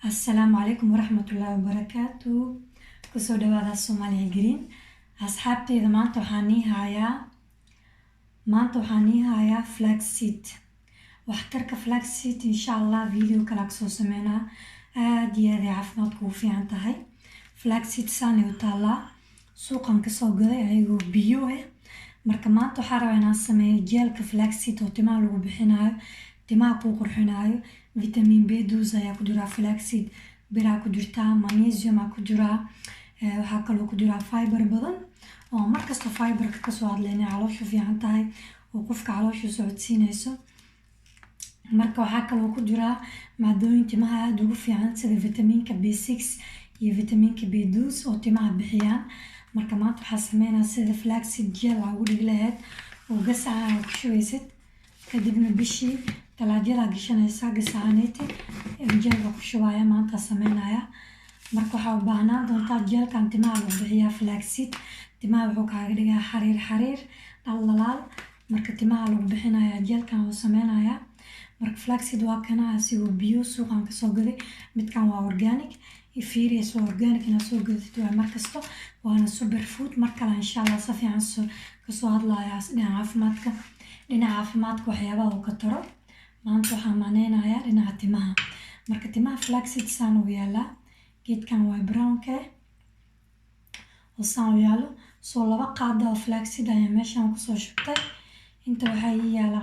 Assalaamu calaykum waraxmatullaahi wabarakaatu. Kusoo dhawaada Soomaaliya Green. Asxaabteyda, maanta waxaan ii hayaa flaxseed. Waxtarka flaxseed insha Allah video kale kasoo sameynaa. Aad iyo aad ay caafimaadku ugu fiican tahay. Flaxseed saanay u taallaa, suuqan kasoo gaday ayagoo biyo ah. Marka maanta waxaa rabaa inaan sameeyo gelka flaxseed oo timaha lagu bixinayo, timaha kuu qurxinayo. Vitamin B12 ayaa ku jira flaxseed, biraa ku jirtaa, magnesium aa ku jiraa, waxaa kaloo ku jira fiber badan oo markasta fiberka kasoo hadlayna caloosha fiican tahay oo qofka caloosha socodsiinayso. Marka waxaa kaloo ku jira maadooyin timaha aada ugu fiican sida vitaminka B6 iyo vitaminka B12 oo timaha bixiyaan. Marka maanta waxaa sameynaa sida flaxseed gel aa ugu dhigi lahayd oo gasaca aa ku shubaysid, kadibna bishii talaajada gashanaysaa. Gasacaneeti gelka ku shubaya maanta sameynaya. Marka waxaa u baahnaan doontaa gelkan timaha lagu bixiyaa. Flaxseed timaha wuxuu kaaga dhigaa xariir xariir, dhaldhalaal. Marka timaha lagu bixinaya gelkan uu sameynaya. Marka flaxseed waa kana asigoo biyo suuqan kasoo gaday. Midkan waa organic. Fiiriyas, waa organic inaad soo gadatid waa markasto, waana super food. Mar kale insha Allah si fiican kasoo hadlaya dhinaca caafimaadka waxyaabaha uu ka taro. Maanta waxaan macneynayaa dhinaca timaha. Marka timaha flaxseed saan uu yaalaa, geedkan waa brownka oo saan u yaalo. Soo 2 qaado oo flaxseed ayaa meeshan kusoo shubtay. Inta waxaa ii yaala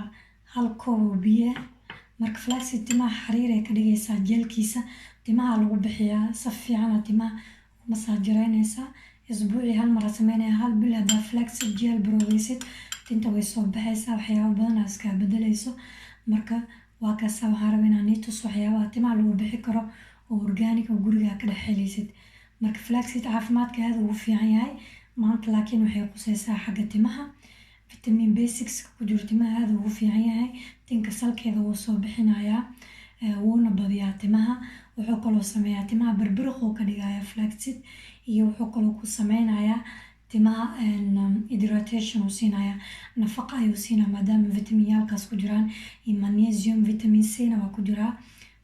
hal koob oo biyo ah. Marka flaxseed timaha xariir ay ka dhigaysaa. Gelkiisa timaha lagu bixiyaa, si fiican timaha masaajireynaysaa. Isbuucii hal mar sameynaya. Hal bil haddaa flaxseed gel baroweysid, tinta way soo baxaysaa, waxyaabo badan aa iskaa bedelayso. Marka waa kaasa, waxaan rabaa inaan ii tuso waxyaabaha timaha lagu bixi karo oo organic oo guriga ka dhex helaysid. Marka flaxseed caafimaadka aad ugu fiican yahay maanta, laakiin waxay qusaysaa xagga timaha. Vitamin B6 ku jiro, timaha aad ugu fiican yahay. Tinka salkeeda wuu soo bixinayaa, wuuna badiyaa timaha. Wuxuu kaloo sameeyaa timaha birbiriq uu ka dhigayaa flaxseed, iyo wuxuu kaloo ku sameynayaa timaha hydratation uu siinayaa, nafaqa ayuu siinaya maadaama vitamin-yaalkaas ku jiraan iyo magnesium, vitamin C na waa ku jiraa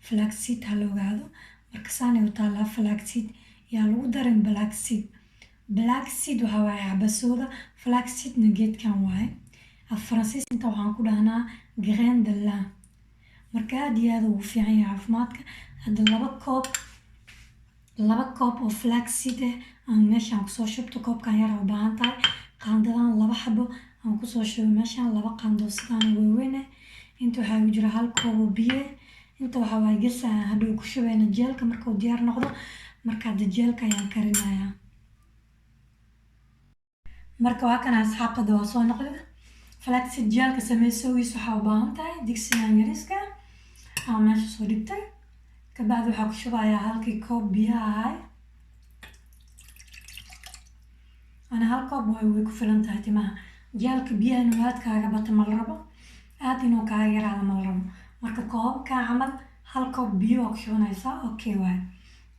flaxseed, ha la ogaado. Marka saanay u taalaa flaxseed. Yaa lagu darin black seed. Black seed waxaa waaye xabasooda, flaxseedna geedkan waaye. Af Faransiis inta waxaan ku dhahnaa grain de lin. Marka aad iyo aad ugu fiican yahay caafimaadka. Hadda 2 koob oo flaxseed ah aan meeshaan kusoo shubto. Koobkan yar u baahan tahay, qaandadan laba xabo aan kusoo shubo meeshaan, 2 qaando sidaan waaweyn ah. Inta waxaa ugu jira hal koob oo biyo ah. Inta waxaa waaye gasa aan hadhow ku shubayna gelka markuu diyaar noqdo. Marka hadda gelka ayaan karinayaa. Marka waa kana, asxaabtada, waa soo noqday. Flaxseed gelka sameysoogiis waxaa u baahan tahay digsigan yariiska aan meesha soo dhigtay. Kabacdi waxaa ku shubayaa halkii koob biyaha ahay. Ana hal koob way ku filan tahay timaha. Gelka biyaha inuu aad kaaga bato ma la rabo, aad inuu kaaga yaraado ma la rabo. Marka koobabka camal hal koob biyo waa ku shubanaysaa, okay waay.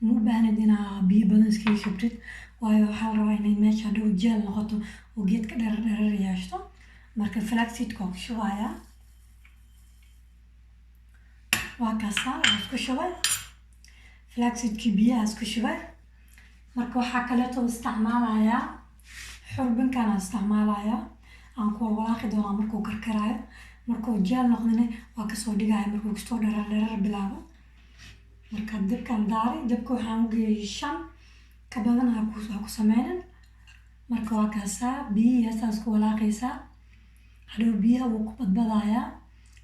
Ma u baahnid inaa biyo badan iskaga shubtid, waayo waxaa la rabaa inay meesha hadhow gel noqoto oo geedka dherer dherer yeeshto. Marka flaxseedka waa ku shubayaa, waa kaasaa, waa isku shubay flaxseedkii, biyaha isku shubay. Marka waxaa kaleeto isticmaalayaa xurbinkan aan isticmaalayaa, aan ku walwalaaqi doonaa markuu karkaraayo. Markuu gel noqdana waa kasoo dhigaya, markuu kasoo dharar dharar bilaabo. Marka dabkan daaray, dabka waxaan u geeyay 5, ka badan ha ku sameynin. Marka waa kaasaa, biyihii saas ku walaaqaysaa. Hadhow biyaha wuu ku badbadayaa.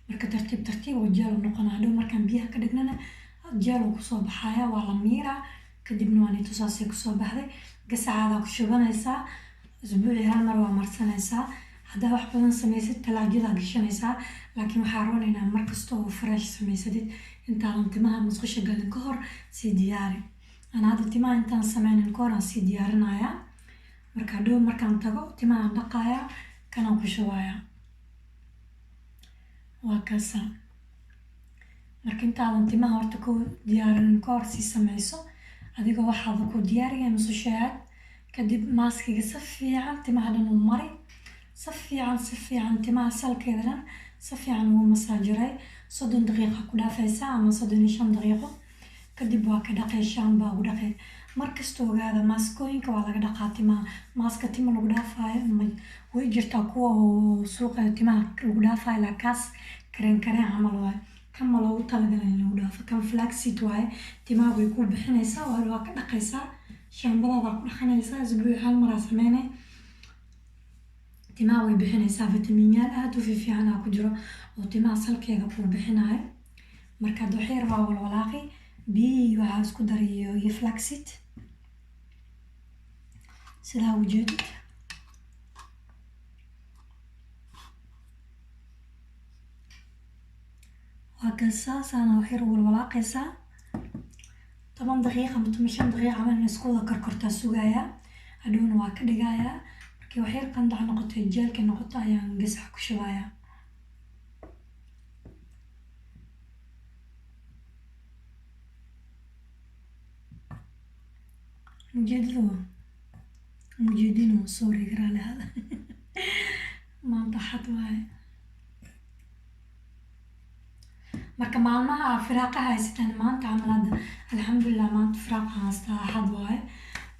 Marka tartiib tartiib oo gel u noqonaa. Hadhow markaan biyaha ka dhignana gel uu kusoo baxaya, waa la miiraa, kadibna waa nitusaasay kusoo baxday. Gasacaadaa ku shubanaysaa, isbuucii hal mar waa marsanaysaa. Haddaa wax badan samaysid, talaajadaa gashanaysaa, laakiin waxaa roonaynaa mar kasta oo fresh samaysatid, intaadan timaha musqusha galin ka hor sii diyaari. Ana hadda timaha intaan sameynin ka hor aan sii diyaarinayaa. Marka hadhow markaan tago timahaan dhaqayaa, kanaan ku shubayaa, waa kaasa. Marka intaadan timaha horta ku diyaarinin ka hor sii sameyso. Adigoo waxaada ku diyaariya, musqusha aad, kadib maskiga si fiican timaha dhan u mari, si fiican, si fiican timaha salkeeda dhan si fiican ugu masaajiray. 30 daqiiqa ku dhaafaysaa ama 35 daqiiqo. Kadib waa ka dhaqay, shampoo ugu dhaqay. Markasta ogaada, maaskooyinka waa laga dhaqaa timaha. Maaska tima lagu dhaafayo way jirtaa, kuwa oo suuqa timaha lagu dhaafayo, laakiin kaas kareen kareen camal waaye. Kan ma loogu talagalay in lagu dhaafo. Kan flaxseed waaye, timaha way kuu bixinaysaa. Waa ka dhaqaysaa, shaambadaada ku dhaqanaysaa. Isbuuci hal mar aa sameynay. Timaha way bixinaysaa, fitamiinyaal aada u fiifiican aa ku jiro oo timaha salkeeda kuu bixinayo. Marka hadda wax yar waa walwalaaqi, biyihii waxaa isku daray iyo flaxseed, sidaa ujeedid. Waa kasaa, saana wax yar walwalaaqaysaa. 10 daqiiqa ama 15 daqiiqa camal in isku wada karkartaa sugayaa. Hadhowna waa ka dhigayaa. Markii wax yar qandac noqoto, jeelka noqoto, ayaan gasac ku shubayaa. Mujeedado, mujeedino, sorry, garaale hada. Maanta xad waaye. Marka maalmaha aa firaaqa haysataan, maanta camal hadda alxamdulilah maanta firaaqa haystaa, axad waaye.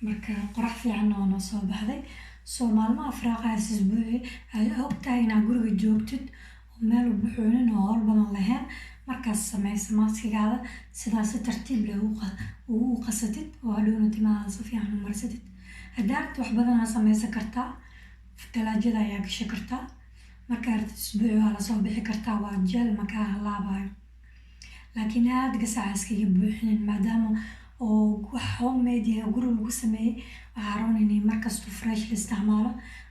Marka qorax fiican oo noo soo baxday. So maalmaha firaaqa haysa, isbuuci ay ogtahay inaad guriga joogtid oo meel u buxoonin oo howl badan lahayn, markaas sameysa maaskigaada sidaas, si tartiib leh u qasatid oo hadhowna timahaada si fiican u marsatid. Haddaa rabtid wax badan aa sameysan kartaa, talaajada ayaa gashan kartaa. Markaa rabtid isbuuci waa lasoo bixi kartaa. Waa gel, makaa halaabayo, laakiin aada gasaca iskaga buuxinin, maadaama oo wax homemade yahay, guri lagu sameeyey. Waxaa roon inay markasto fresh la isticmaalo,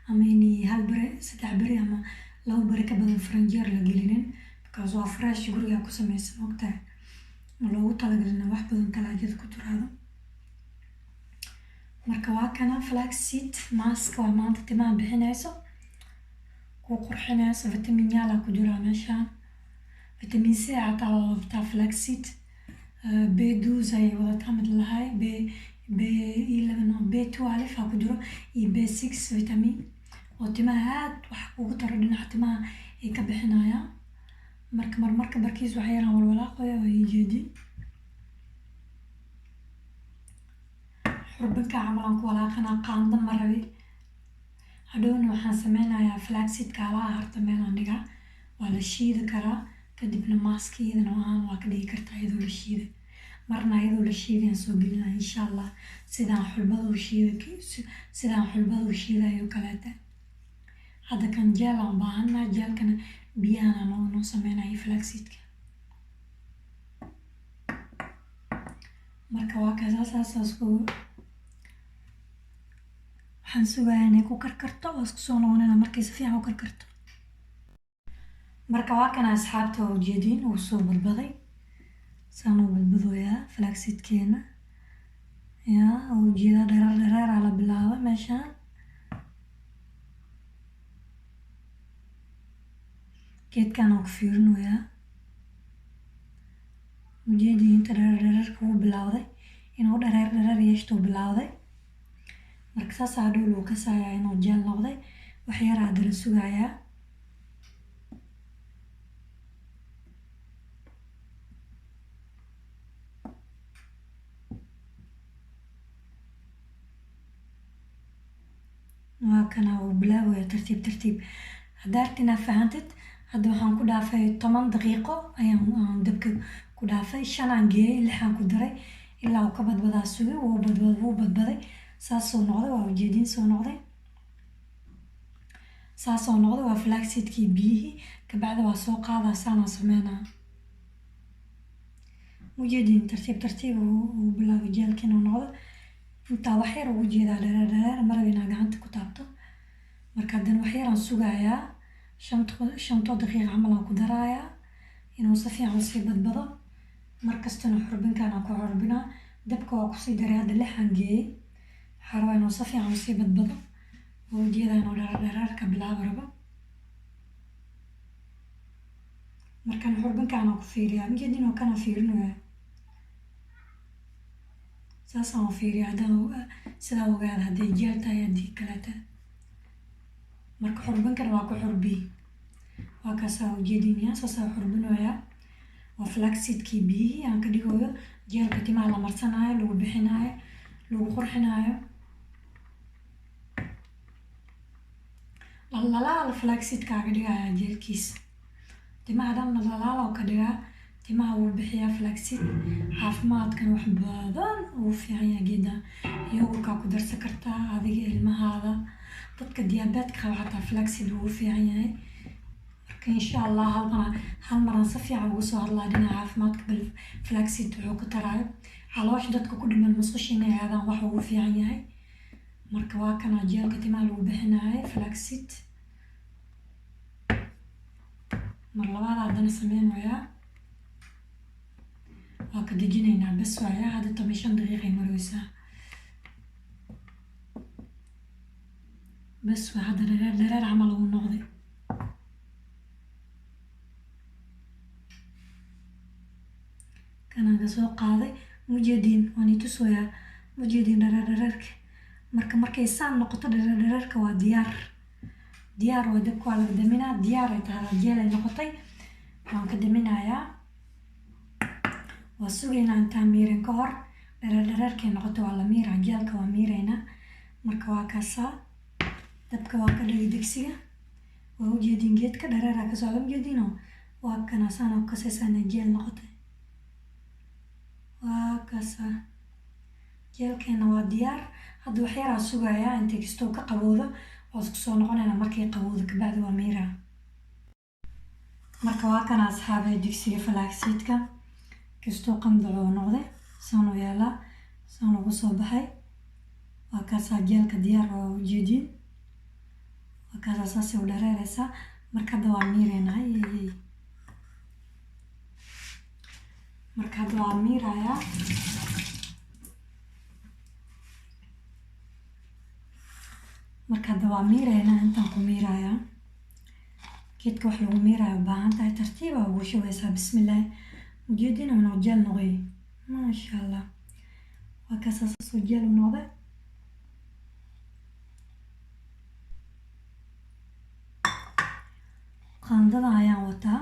ama inay hal beri, 3 beri ama 2 beri ka badan faranjeer la gelinin, because waa fresh, gurigaa ku sameysan, ogtahay. Ma loogu talagalin wax badan talaajada ku jiraado. Marka waa kana flaxseed mask, waa maanta timaha bixinayso, ku qurxinayso. Vitamin yaala ku jiraa meeshaan, vitamin C xataa waa wadataa flaxseed, B12 ayay wadataa, mid lahay B 11, B12 aa ku jiro iyo B6 vitamin oo timaha aad wax kugu taro, dhinaca timaha ay ka bixinayaan. Marka marmarka barkiis wax yaraan walwalaaqaya, waa ii jeedin. Xurbinka camal aan ku walaaqanaa, qaando ma rabi. Hadhowna waxaan sameynayaa flaxseedka alaha harta meelaan dhigaa, waa la shiidi karaa. Kadibna mask iyadana ahaan waa ka dhigi kartaa iyadoo la shiiday. Marna iyadoo la shiiday aan soo gelinaya insha Allah, sidaan xulbada u shiidayo kaleete. Hadda kan gel aan u baahannahay, gelkana biyahana noo sameynaya flaxseedka. Marka waa kaas, saas ku waxaan sugayaa inay ku karkarto. Waa isku soo noqonayna markay si fiican u karkarto. Marka waa kana asxaabta, waa ujeediin, uu soo badbaday, saan uu badbadooyaa flaxseedkeena. Yaa waa ujeedaa, dhareer dhareeraa la bilaaba meeshaan. Geedkan aan ku fiirinayaa, ujeedii inta dhareer dhareerka wuu bilowday, inuu dhareer dhareer yeeshto bilowday. Marka saas hadhow lagu kasayaa inuu gel noqday. Wax yar haddana sugayaa. Waa kana, uu bilaabaya tartiib tartiib. Haddaa rabtid inaad fahantid, hadda waxaan ku dhaafay 10 daqiiqo ayaan aan dabka ku dhaafay. 5 aan geeyay, 6 aan ku daray, ilaa uu ka badbadaa sugay. Wuu badbad, wuu badbaday, saasuu noqday. Waa ujeediin, soo noqday, saasoo noqday. Waa flaxseedkii, biyihii. Kabacdi waa soo qaadaa, saanaa sameynaa. Ujeediin, tartiib tartiib uu bilaabay gelka inuu noqdo. Intaa wax yar ugu jeedaa dhareer dhareer, maraba inaa gacanta ku taabto. Marka haddana wax yaraan sugayaa, 5 daqiiqa camal aan ku darayaa inuu si fiican usii badbado. Markastana xurbinkan aan ku xurbinaa. Dabka waa kusii daray, hadda 6 aan geeyey. Waxaa rabaa inuu si fiican usii badbado. Waa ujeedaa inuu dhareer dhareerka bilaabo rabo. Markaan xurbinkaan aan ku fiiriyaa, ujeedin oo kana fiirinaya, saasaan u fiiriyaa. Haddaan sidaa ogaada hadday gel tahay, haddii kaleeta. Marka xurbinkan waa ku xurbiy, waa kaasaa ujeedinaya, saasaa xurbinayaa. Waa flaxseedkii, biyihii aan ka dhigayo. Gelka timaha la marsanaayo, lagu bixinaayo, lagu qurxinaayo. Dhaldhalaal flaxseed kaaga dhigaya gelkiisa. Timaha dhan dhaldhalaal oo ka dhigaa. Timaha wuu bixiyaa flaxseed. Caafimaadkan wax badan uu fiican yahay geedan. Yogurkaa ku darsan kartaa adiga, ilmahaada, dadka diabetka qaba xataa flaxseed wuu u fiican yahay. Marka insha Allah hal mar aan si fiican ugu soo hadlaa dhinaca caafimaadka, bal flaxseed wuxuu ka taraayo caloosha dadka ku dhiman, musqusha inay aadaan wax ugu fiican yahay. Marka waa kana gelka timaha lagu bixinaayo flaxseed. Mar labaad haddana sameynayaa, waa ka dejinaynaa. Bes waaya, hadda 15 daqiiqay mareysaa. Bes waa, hadda dhareer dhareer camal uu noqday. Kanaan kasoo qaaday, mujeediin, waan itusoyaa, mujeediin dhareer dhareerka. Marka markay saan noqoto dhareer dhareerka, waa diyaar, diyaar waa. Dabka waa laga daminaa, diyaar ay tahay, gel ay noqotay. Waan ka daminayaa, waa sugaynaa intaan miirin ka hor. Dhareer dhareerkay noqoto waa la miiraa, gelka waa miiraynaa. Marka waa kaasaa, dabka waa ka dhigi digsiga. Waa ujeediin geedka dhareeraa ka socda, ujeediino. Waa kana saan oo kaseysana gel noqotay. Waa kaasaa, gelkeena waa diyaar. Hadda wax yaraa sugayaa intay kastoo ka qabowdo, waa isku soo noqonayna. Markay qabowdo kabacdi waa miiraa. Marka waa kana asxaabay, digsiga flaxseedka kastoo qandaco oo noqday, saan u yaalaa, saan ugu soo baxay. Waa kaasaa, gelka diyaar waa, ujeediin. Waa kaasaa, saasay u dhareereysaa. Marka hadda waa miireynaa. Ayy, marka hadda waa miirayaa. Marka hadda waa miireynaa, intaan ku miirayaa. Geedka wax lagu miirayo u baahan tahay, tartiiba ugu shubeysaa. Bismillaahi, ujeedina inuu gel noqoy, maasha Allah. Waa kaasaa, saasoo gel u noqday. Qaandada ayaan wataa.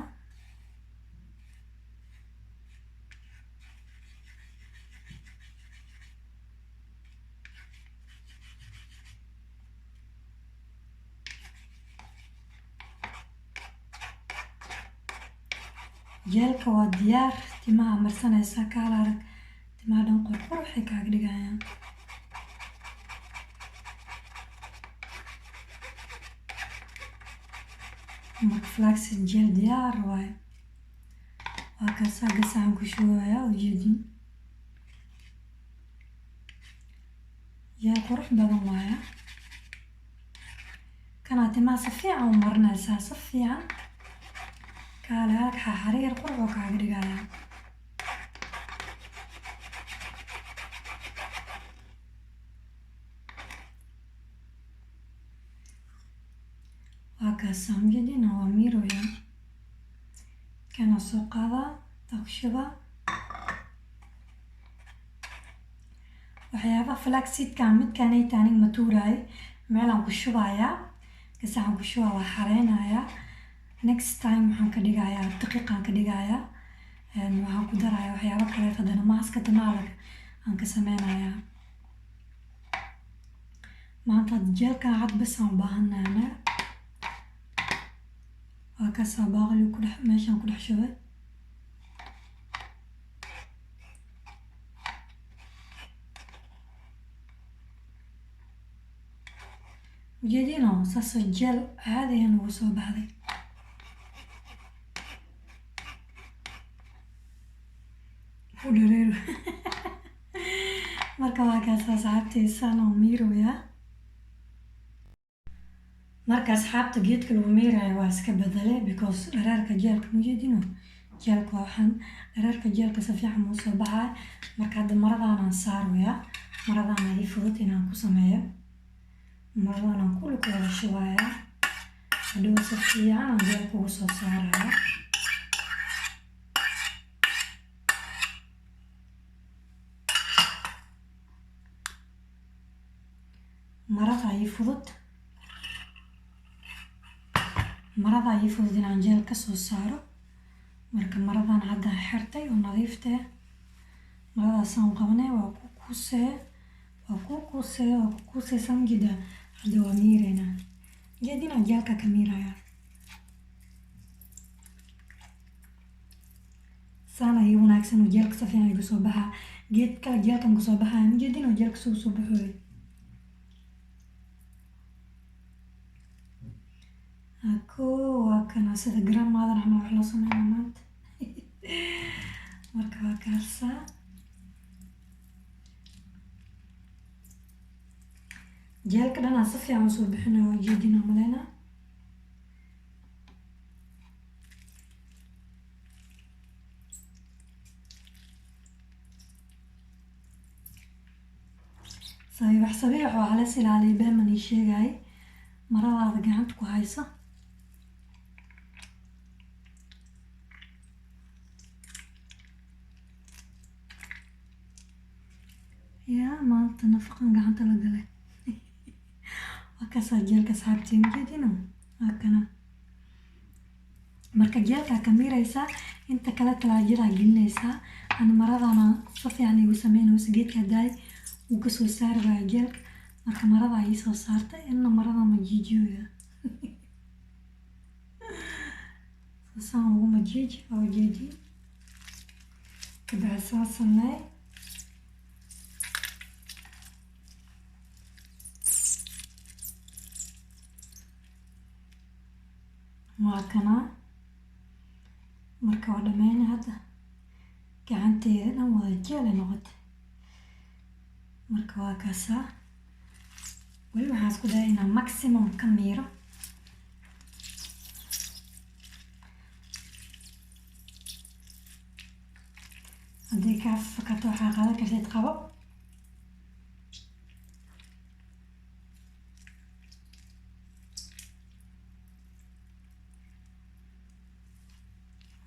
Gelka waa diyaar, timaha marsanaysaa, kaala arag, timaha dhan qurqur waxay kaaga dhigayaan. Marka flaxseed gel diyaar waaye. Waa kaasaa, gasacaan ku shubayaa, ujeedin, gel qurux badan waaya. Kanaa timaha si fiican u marinaysaa, si fiican, kaale arag, xariir qurux oo kaaga dhigayaa. Waa kaasaa, ujeedina, waa miiroya. Kana soo qaadaa, taqshuba. Waxyaabaha flaxseedka midkanayta aniga ma tuuraayo, meelaan ku shubayaa, gasacaan ku shubaa, waa xareynayaa. Next time waxaan ka dhigayaa daqiiqaan ka dhigayaa, waxaan ku darayaa waxyaabo kaleeto. Haddana maska timaha aan ka sameynayaa. Maanta gelkan cad bas aan u baahanahay anaga. Waa kaasaa, baaquli ku dhex meeshaan ku dhex shubay. Ujeedino, saasoo gel caadiyan ugu soo baxday. U dhareero. Marka waa kaas asxaabtay, saan oo miiroyaa. Marka asxaabta, geedka lagu miirayo waa iska bedelay because dhareerka gelka, mujeedino, gelka waa waxaan dhareerka gelka si fiican muu soo baxayo. Marka hadda maradaanaan saarayaa, maradaana ii fudud inaan ku sameeyo. Maradaanaan kulli ku wada shubayaa, hadhow si fiican aan gelka ugu soo saaraya. Marada ii fudud, marada ii fudud inaan gel ka soo saaro. Marka maradan hadda xirtay oo nadiifta. Maradaasaan u qabanay, waa ku kuusee, waa ku kuusee, waa ku kuuseysaa. Majeedaa? Hadda waa miireynaa. Jeedina gelka ka miiraya. Saana ii wanaagsan oo gelka si fiican igu soo baxaa. Geed kale gelkan kusoo baxaya. Majeedin oo gelka soo baxooyo. Ako waa kana, sida grandmother camal wax loo sameynaa maanta. Marka waa kaasaa. Gelka dhan aan si fiican usoo bixinayo, waa jeedin aan maleynaa. Sabiibax sabiibax waa halis ilaaliya, been ii sheegay. Maradaada gacanta ku hayso. Yaa maanta nafaqan gacanta la galay. Waa kaasaa gelka, asxaabtii, majeedino? Waa kana. Marka gelkaa ka miiraysaa, inta kale talaajadaa gelinaysaa. Ani maradana si fiican igu sameynayso. Geedka daay wuu kasoo saari waaya gelka, marka marada ii soo saartay inna marada majiijiyoya. Saan ugu majiiji, waa ujeedin. Kabacdi saan sameey. Waa kanaa. Marka waa dhameyna. Hadda gacanteeda dhan wada gel ay noqotay. Marka waa kaasaa. Weli waxaan isku daya inaan maximum ka miiro. Haddii kaa fakato, waxaa qaadan kartid qabo.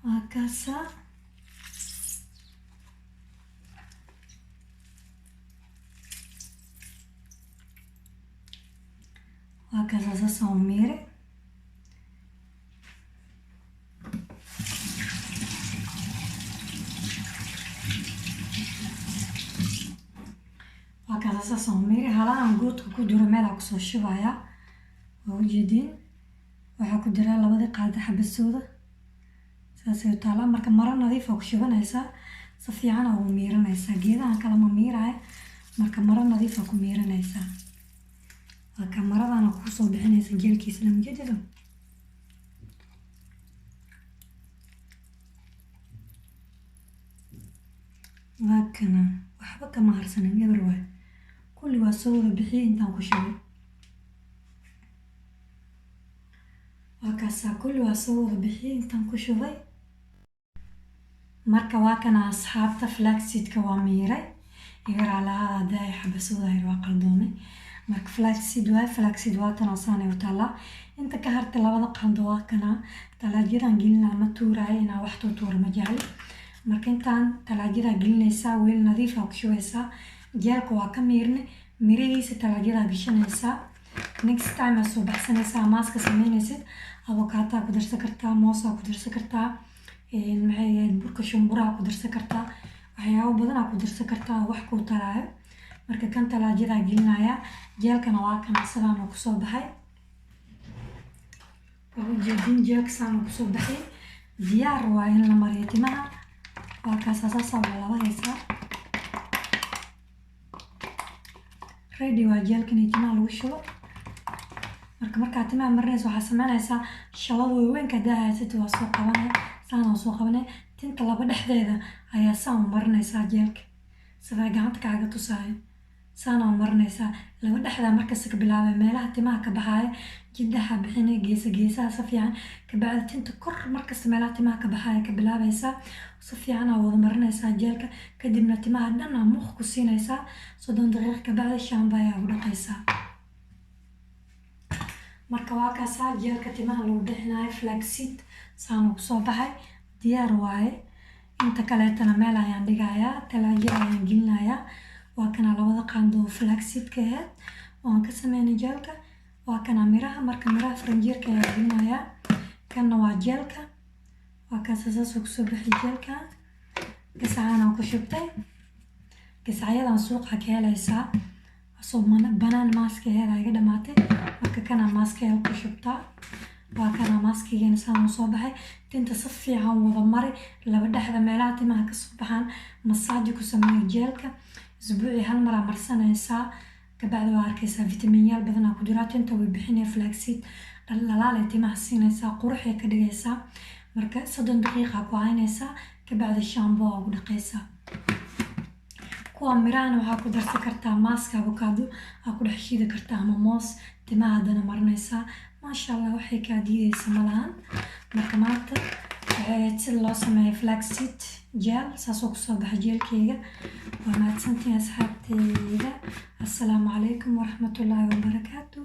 Waa kaasaa. Waa kaasaa, saasaan u miiray. Waa kaasaa, saasaan u miiray. Halahan goodka ku jiro meelaa kusoo shubayaa, waa ujeediin. Waxaa ku jira labadii qaado xabasooda, saasay u taalaa. Marka maro nadiif oo ku shubanaysaa, si fiican aa ugu miiranaysaa. Geedahan kale ma miiraayo. Marka maro nadiif aa ku miiranaysaa. Waa ka, maradana kusoo bixinaysa gelkiisa lamjeedido. Waa kana, waxba kama harsanin, eber waay. Kulli waa soo wada bixiyay intaan ku shubay. Waa kaasaa, kulli waa soo wada bixiyay intaan ku shubay. Marka waa kana, asxaabta, flaxseedka waa miiray. Iga raalahaada haddii ay xabasooda yar waa qaldoomay. Marka flaxseed waay, flaxseed waa tan, saanay u taalaa. Inta ka hartay labada qaando waa kana, talaajadan gelinaa. Ma tuuraayo, inaa wax tuutuura ma jecli. Marka intaan talaajadaa gelinaysaa, weel nadiif aa ku shubaysaa. Gelka waa ka miirne, mirihiisa talaajadaa gashanaysaa. Next time aa soo baxsanaysaa, mask-ka sameynaysid. Avocado-aa ku darsan kartaa, moosaa ku darsan kartaa, maxay ahayd, burka shumburaa ku darsan kartaa, waxyaabo badan aa ku darsan kartaa oo wax kuu taraayo. Marka kan talaajadaa gelinaya. Gelkana waa kana, sidaan uu kusoo baxay, waa ujeedin. Gelka saan uu kusoo baxay, diyaar waa in la mariyo timaha. Waa kaasa, saasaa waa laba haysaa. Ready waa gelkan iyo timaha lagu shubo. Marka markaa timaha marinaysa, waxaa sameynaysaa shalada waaweynka haddaa haysatid, waa soo qabanay, saan waa soo qabanay. Tinta laba dhexdeeda ayaa saan u marinaysaa gelka, sidaa gacanta kaaga tusaayo saana u marinaysaa. Laba dhexdaa markasta ka bilaabay, meelaha timaha ka baxaaya jiddaha bixinay, geesa geesaha si fiican. Kabacdi tinta kor, markasta meelaha timaha ka baxaaya ka bilaabaysaa. Si fiican aa wada marinaysaa gelka. Kadibna timaha dhan aa muuq ku siinaysaa. 30 daqiiqo kabacdi shampoo ayaa ugu dhaqaysaa. Marka waa kaasaa gelka timaha lagu bixinayo, flaxseed, saan uu kusoo baxay, diyaar waaye. Inta kaleetana meel ayaan dhigayaa, talaajada ayaan gelinayaa. Waa kana labada qaando oo flaxseedka ahayd waan ka sameynay gelka. Waa kana miraha. Marka miraha faranjiirka ayaa gelinayaa. Kanna waa gelka, waa kaasa, saasuu kusoo baxay gelka. Gasacaan aan ku shubtay. Gasacyadan suuqa ka helaysaa. Asoo banaan maaskaheeda iga dhamaatay, marka kana maaskaheel ku shubtaa. Waa kana maaskigeena, saan uu soo baxay. Tinta si fiican wada mari, laba dhexda, meelaha timaha kasoo baxaan massage ku sameeyo. Gel-ka isbuucii hal maraa marsanaysaa, kabacdi waa arkaysaa vitaminyaal badanaa ku jira. Tinta way bixinaya, flaxseed dhalaalay timaha siinaysaa, quruxay ka dhigaysaa. Marka 30 daqiiqa ku haynaysaa, kabacdi shampoo aa ugu dhaqaysaa. Kuwa mirahana waxaa ku darsan kartaa maaska, avocado aa ku dhex shiidi kartaa ama moos, timaha haddana marinaysaa. Maasha Allah, waxay kaa diidaysa malahan. Marka maanta waxay ahayd sida loo sameeyo flaxseed gel. Saasoo kusoo baxa gel-keyga. Waa mahadsantihiin, asxaabteyda. Assalaamu calaykum waraxmatullaahi wabarakaatu.